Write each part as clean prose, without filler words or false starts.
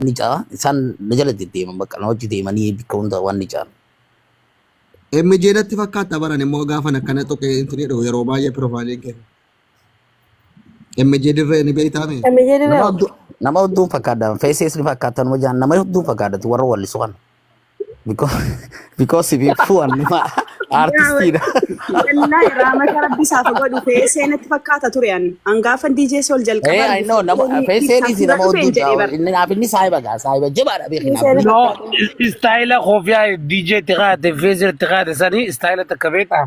ni ja'a isaan na jala deddeeman bakka na hojii deemanii bakka hunda waan ni ja'an. MJ natti fakkaata baran immoo gaafan akkana tuqee intini jedhu yeroo baay'ee piroofaayiliin kee. MJ dirree ni beektaame. MJ Nama dirree. hedduu nama hedduun fakkaata feesees ni fakkaata nama jaan nama hedduun fakkaata warra wallisu kana. Because because if you nama artistiidha. Wallaahi raamata rabbi isaaf godhu feesee natti fakkaata ture an. An gaafa DJ Sol jalqaba Eh, I know nama feeseenis nama dhufeen hedduu jedhee bara. inni naaf inni saahiba gaa saahiba jabaadha beekin naaf inni. No, istaayila koofiyaa DJ itti kaa'ate, feesir itti kaa'ate sanii istaayila takka beektaa?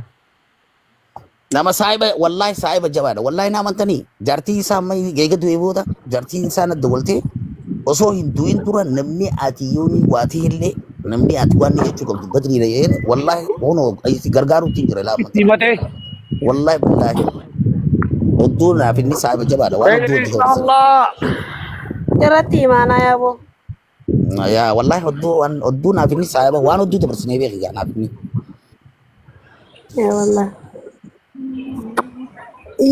Nama saahiba wallahi saahiba jabaadha wallahi na amantanii jaartii isaa amma eega du'ee booda jaartiin isaa na dawwaltee osoo hin du'in dura namni ati yooni waatii illee namni ati waan ni jechuu qabdu badriidha jedheen wallahi hono si gargaaruutti hin jira laa Itti amantanii himatee. wallahi billahi odduu naaf inni saahiba jabaadha waan odduu hojii dabarsan. Inshallah. Irratti imaanaa yaaboo. Yaa wallahi odduu waan odduu naaf inni saahiba waan odduu dabarsinee beeki gaa naaf inni. Yaa wallahi.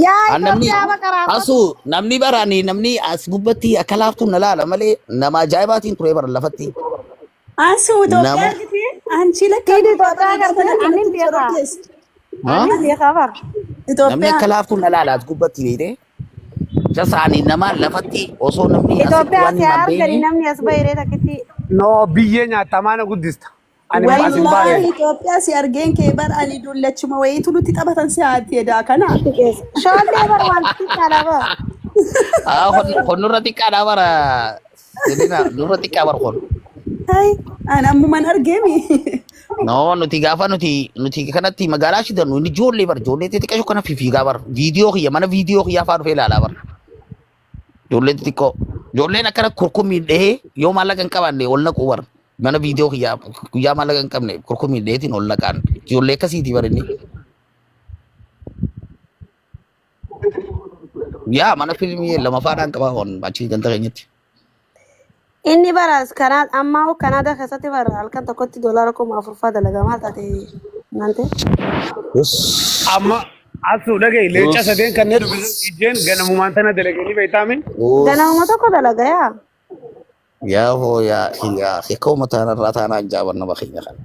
Yaa An namni Itoophiyaa baqaraa kottu. asu namni barani namni as gubbatti akka laaftuu na laala malee nama ajaa'ibaatiin ture bara lafatti. Asuu Itoophiyaa Nama argite anchi lakka Tiidi gurbaa Itoophiyaa bareedaa gartee sana anin akkanatti beekaa. sororkeessi. Ha? Anin beekaa bar. Namni Itoophiyaa akka laaftuu na laala as gubbatti beekte. Jasaani nama lafatti osoo namni asitti Itoophiyaa waan si hin argani beekne namni as bahiree takkitti. No, biyyee nyaatta maana guddista. Ani as hin baane. wallaahi Itoophiyaa si argeen kee bar ani dullachuma wayiitu nutti taphatan si haati edaa kana. Shoollee bar waan xiqqaadha bar. Ah, hon nurra xiqqaadha bara. Selina nurra xiqqaa bara hon. Hai, an ammuman argeemi. No, nuti gaafa nuti kanatti magaalaa shidannu inni ijoollee bara ijoollee xixiqqaa kana fiigaa bara. Viidiyoo kiyya mana viidiyoo kiyyaa fa'aa dhufee ilaalaa bara. Ijoolleen xixiqqoo. Ijoolleen akkana kurkummiin dhahee yoo maallaqa hin qabaanne ol naquu bara. Mana viidiyoo kiyyaa guyyaa maallaqa hin qabne kurkummiin dhaheetiin ol naqaan. Ijoollee akkasiiti bara inni. Yaa mana fiilmii lama faadhaan qabaa hon achii ganda keenyatti. Inni baras kanaa ammaa hoo Kanaadaa keessatti bara halkan tokkotti doolaara 4000 faa dalaga maal taate nante. Amma asuu dhaga'i leenca sadeen kanneen dubbisuun ijjeen ganamumaan tana dalaganii beektaami. Ganamuma tokko dalaga yaa. Yaa hoo yaa yaa hiikoo taanarraa taanaan jaaban nama keenya kana.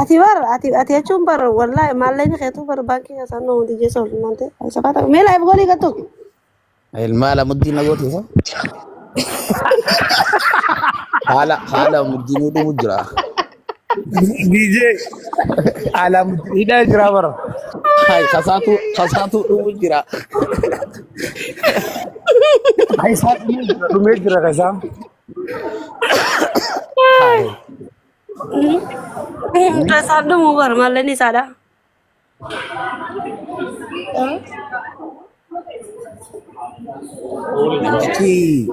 Ati bar ati jechuun bar wallahi maallaqni keetuu bar baankii keessaa nu hundi jeessa ol nante. Safaata mee laayif goolii gattu. Ilmaa lamuddiin na goote isa. Haala muddiinuu dhumu jira. DJ alaa hidhaa jira bara. Hai kasaatu dhumu jira. Kaisaa dhumee jira dhumee jira kaisaa. Hai. Keessaan dhumuu bar maallaqni isaadha. Namtichi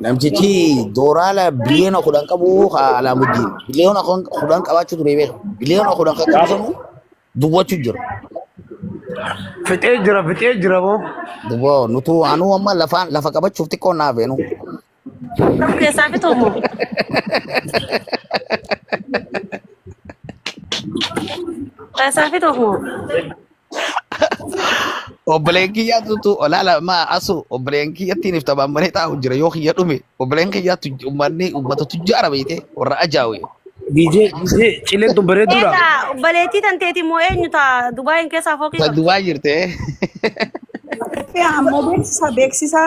namtichi dooraala biliyoona 10 qabu haa Alaamuddin. Biliyoona 10 qabaachuu ture beeku. Biliyoona 10 kan qabu sanuu duwwachuu jira. Fixee jira fixee jira moo. Duwwaa nutu anuu amma lafaan lafa qabachuuf xiqqoo naaf eenyu. Of keessaa fixuu moo? Keessaa fixuu moo? Obboleen kiyyaatu tu olaala ma asu obboleen kiyyattiin iftabaan banee taa'u jira yoo kiyya dhume obboleen kiyyaatu uummanni uummata tujjaara beekte warra ajaawe. DJ DJ cileen tun bareedduudha. Egaa obboleettii tanteeti moo eenyu taa Dubaayin keessaa fooqii Ta qabdu? Dubaay jirte. Itoophiyaa ammoo beeksisa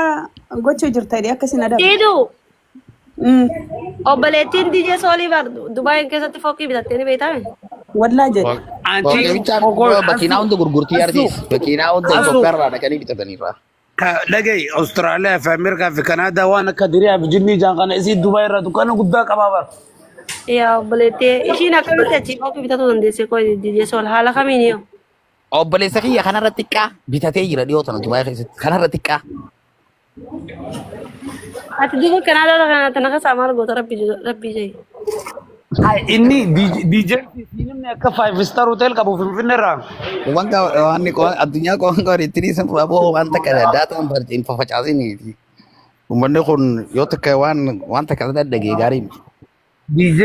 gochuu jirta jedhee akkasin adabu. Diiduu obboleettiin DJ Soolii bar Dubaayin keessatti fooqii bitattee ni beektaame? Wallaa jedhe. Anchi Fooqii bichaa makiinaa hunda gurgurtii artiis makiinaa hunda Asu. Itoophiyaa irraa dhaqanii bitataniirra. Dhaga'i Awustiraaliyaa fi Ameerikaa fi Kanaadaa waan akka diriyaa fi jinnii jaan kana isii Dubaay irraa dukkaana guddaa qabaa bara. Yaa obboleettii ishiin akkamitti achii fooqii bitatuu dandeesse koo DJ Sool haala kamiin yoo? Obboleessa kiyya kanarra xiqqaa bitatee jira dhiyoo tana Dubaay keessatti kanarra xiqqaa. Ati duuba Kanaadaa kana tana keessaa maal goota rabbi rabbi jedhi. Hai, inni DJ namni akka five star hotel qabu Finfinnee irraa. Waan waan addunyaa qo'an qaban ittiin isin raboo waan takka daataan hin fafacaasiniiti. Uummanni kun yoo takka waan takka dhagee gaarii miti. DJ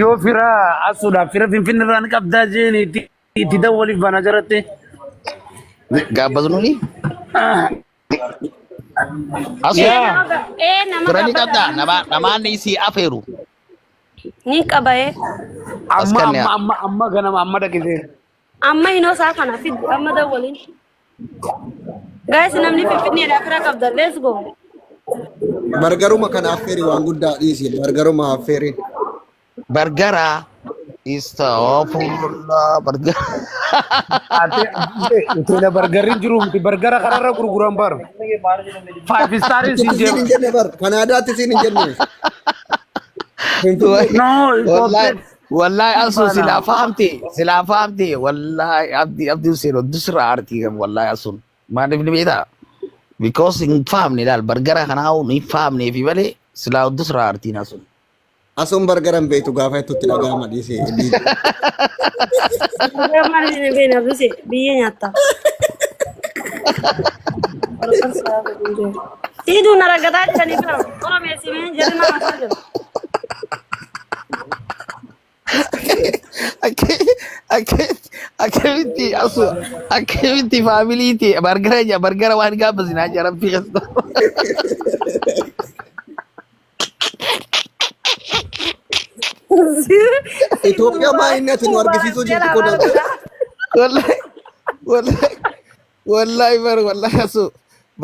yoo fira asuudhaaf fira Finfinnee irraa ni qabdaa jeen itti dawwaliif bana jaratti. Gaabbasnuuni Asu Yaa. Ee nama fira ni gaafadha. qabdaa nama namaan isii afeeru. Ni qaba ee. As Amma kennaa. amma amma amma ganama amma dhaqisee. Amma hinoo isaa kana fiddi amma dawwaliin. Guys, namni Finfinneedhaa fira qabda. Let's go. Bargaruma kana affeeri waan guddaa dhiisi. Bargaruma affeeri. Bargara. Astaghfirullah bargara. Ate hoteela bargarri hin jiru miti bargara kararra gurguran bar. Five star siin Siin hin jeema. jenne bar. Kanaadaatti siin hin jenne. Finfinnee. No, Wallahi wallahi asu Bana. silaa fahamte silaa fahamte, wallahi abdi abdi Hussein dusra artii kan wallahi asun maaliif ni beektaa? Because hin fahamne laal bargara kanaa hin fahamnee fi malee silaa dusra artiin asun. Asuun bargaran beektu gaafa itti dhaga'ama dhiisi. Maal isin beena bise biyya nyaatta. Siiduu na raggataa jiranii bira. Oromeessi mee jarri nama isaa jiru. Akkamitti asu akkamitti faamiliiti bargara bargara waan gaafa sinaa jaran fi keessa. Itoophiyaa baay'inni ati nu argisiisuu jirtu kun. Wallahi wallahi wallahi bar wallahi asu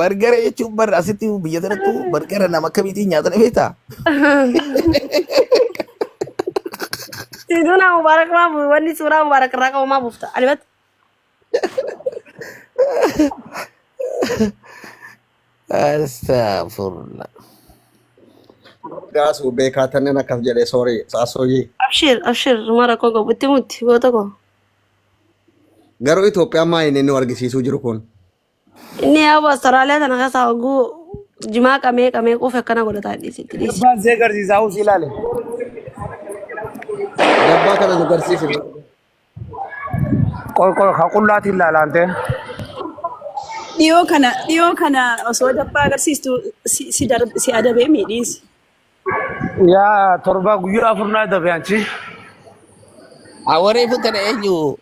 bargara jechuun bar asitti biyya tanattu bargara nama akkamiitiin nyaatan beektaa? Siiduu naa mubaarak maa bu wanni suuraa mubaarak irraa qabu maa buufta. Alibatti. Astaghfirullah. Gaasuu beekaa tannen akkas jedhe, sorry saasooyyee. Abshir abshir, mara koo qabu itti mutti goota koo. Garuu Itoophiyaan maayinni nu argisiisuu jiru kun? Inni yaa'u Austraaliyaa tana keessaa hogguu jimaa qamee qamee quufe akkana godhataa dhiisitti dhiisi. Abbaan see agarsiisaa usii ilaale. Dabbaa kana nu garsiisi. Qol qol ka qullaatiin ilaalaan ta'e. Dhiyoo kana osoo dabbaa agarsiistu si adabee miidhiisi. Yaa, 7 guyyaa 4 naa dabe anchi. Awaree fuutana eenyu?